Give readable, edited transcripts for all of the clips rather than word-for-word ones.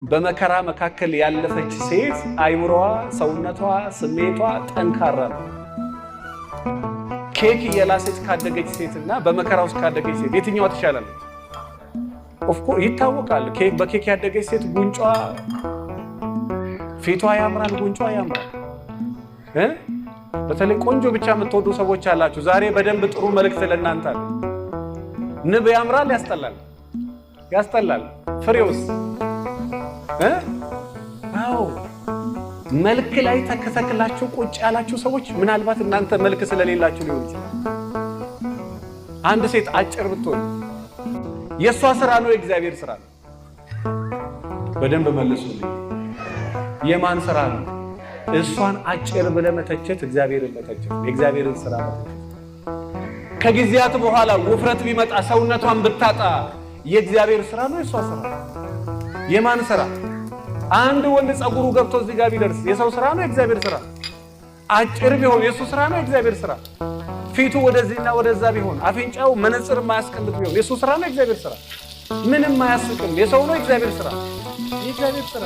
በመከራ መካከል ያለፈች ሴት አይምሮዋ፣ ሰውነቷ፣ ስሜቷ ጠንካራ ነው። ኬክ እየላሰች ካደገች ሴት እና በመከራ ውስጥ ካደገች ሴት የትኛዋ ትሻላለች? Of course ይታወቃል። በኬክ ያደገች ሴት ጉንጯ፣ ፊቷ ያምራል፣ ጉንጯ ያምራል። በተለይ ቆንጆ ብቻ የምትወዱ ሰዎች አላችሁ። ዛሬ በደንብ ጥሩ መልእክት ለእናንተ አለ። ንብ ያምራል? ያስጠላል? ያስጠላል። ፍሬውስ? አዎ፣ መልክ ላይ ተተክላችሁ ቁጭ ያላችሁ ሰዎች ምናልባት እናንተ መልክ ስለሌላችሁ ሊሆን ይችላል። አንድ ሴት አጭር ብትሆን የእሷ ስራ ነው የእግዚአብሔር ስራ ነው? በደንብ መልሱልኝ። የማን ስራ ነው? እሷን አጭር ብለህ መተቸት እግዚአብሔርን መተቸት፣ የእግዚአብሔርን ስራ መተቸት። ከጊዜያት በኋላ ውፍረት ቢመጣ፣ ሰውነቷን ብታጣ የእግዚአብሔር ስራ ነው የእሷ ስራ? የማን ስራ? አንድ ወንድ ፀጉሩ ገብቶ እዚህ ጋር ቢደርስ የሰው ስራ ነው የእግዚአብሔር ስራ? አጭር ቢሆን የእሱ ስራ ነው የእግዚአብሔር ስራ? ፊቱ ወደዚህና ወደዛ ቢሆን፣ አፍንጫው መነጽር የማያስቀምጥ ቢሆን የእሱ ስራ ነው የእግዚአብሔር ስራ? ምንም አያስቅም። የሰው ነው የእግዚአብሔር ስራ? የእግዚአብሔር ስራ።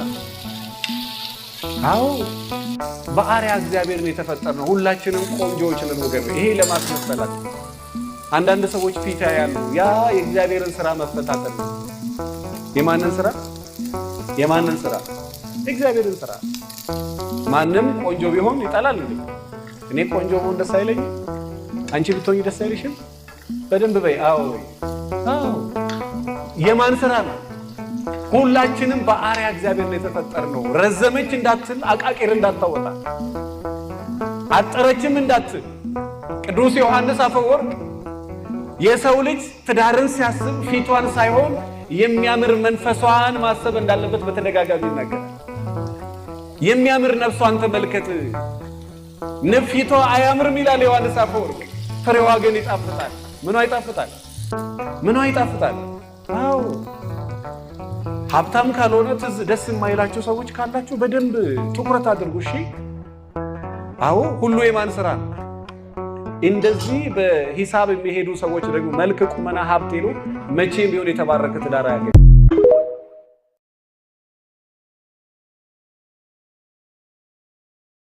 አዎ፣ በአርአያ እግዚአብሔር ነው የተፈጠርነው። ሁላችንም ቆንጆዎች ነን ወገን። ይሄ ለማስመሰላት አንዳንድ ሰዎች ፊት ያያሉ። ያ የእግዚአብሔርን ስራ መፈታተን ነው። የማንን ስራ? የማንን ስራ? የእግዚአብሔርን ስራ። ማንም ቆንጆ ቢሆን ይጠላል እንዴ? እኔ ቆንጆ ብሆን ደስ አይለኝም? አንቺ ብትሆኚ ደስ አይልሽም? በደንብ በይ። አዎ፣ አዎ። የማን ስራ ነው? ሁላችንም በአርአያ እግዚአብሔር ነው የተፈጠርነው። ረዘመች እንዳትል፣ አቃቂር እንዳታወጣ፣ አጠረችም እንዳትል። ቅዱስ ዮሐንስ አፈወርቅ የሰው ልጅ ትዳርን ሲያስብ ፊቷን ሳይሆን የሚያምር መንፈሷን ማሰብ እንዳለበት በተደጋጋሚ ይናገራል። የሚያምር ነፍሷን ተመልከት። ንብ ፊቷ አያምርም ይላል ዮሐንስ አፈወርቅ፣ ፍሬዋ ግን ይጣፍጣል። ምኗ ይጣፍጣል? ምኗ ይጣፍጣል? አዎ፣ ሀብታም ካልሆነ ትዝ ደስ የማይላችሁ ሰዎች ካላችሁ በደንብ ትኩረት አድርጉ። እሺ። አዎ፣ ሁሉ የማን ስራ ነው? እንደዚህ በሂሳብ የሚሄዱ ሰዎች ደግሞ መልክ፣ ቁመና፣ ሀብት ይሉ መቼም ቢሆን የተባረከ ትዳር አያገኙም።